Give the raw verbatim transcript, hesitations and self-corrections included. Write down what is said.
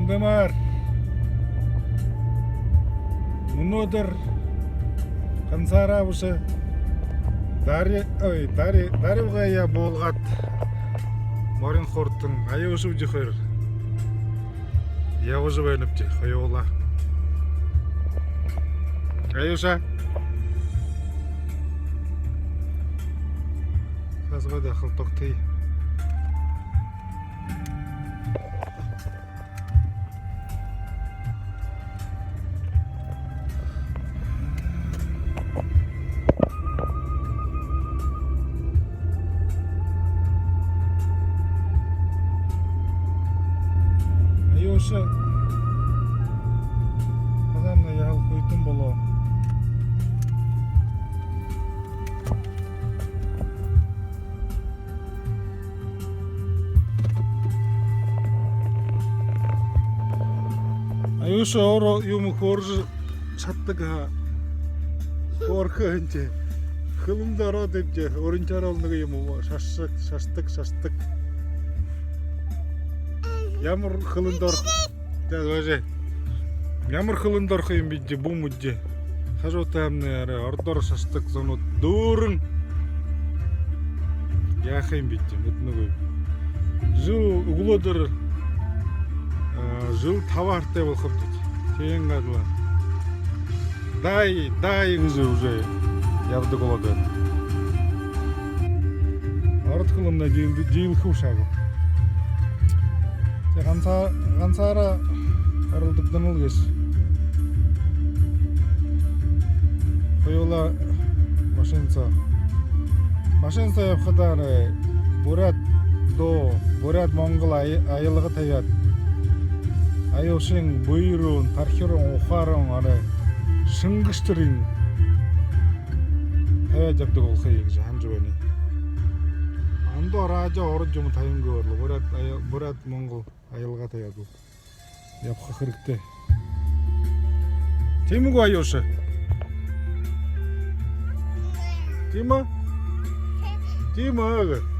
Дэмээр. Мүнөөдэр гансаараа бэшэ, дари, ой, дари, дарилгаяа буулгаад, морин хуртан Аюуша эжы хоёр ябажа байнабди, хоюулаа. Аюуша. Сасгад ахал тогтый. Аюуша. Хазаамнай яһала хүйтэн болоо. Аюуша өөрөө юумэ хөөрэжэ шададаг ха. Хөөрхэ энтэ. Хэлэндэ ороод эбди, өөрынтөө оролно гэ юм уу? Шашаг, шашадаг, шашадаг. Ямар хэлэндэ орохо? За, важа. Ямар хэлэндэ орохо юм бидэ, бү мэдэ. Хажуутамнай арай ородоор шашадаг зонууд дүүрэн. Яаха юм бидэ, мэдэнэгүй. Жэл үглөөдэр, а, жэл табаһартай болохо бди. Тиин гадла. Дай, дай гэжэ уже ябадаг болоод байна. Ород хэлэмнай диил-, диилэхэ бшуу гү. Тэ ганса-, гансаараа оролдогдоно лэ гээшэ. Хоюулаа машина соо. Машина соо ябахадаа, э, буряад дуу, буряад-монгол ая-, аялга табяад, Аюушын бэе руунь, тархи руунь, ухаа руунь арай шэнгэшье тэрэнь табяад ябадаг болохо гэжэ һанажа байнаб. Ондоо радио, ород юумэ табингүй болоо. Буряад ая-, буряад-монгол аялга табяад ябаха хэрэгтэй. Тиимэ гү, Аюуша? Тиимэ? Тиимэ.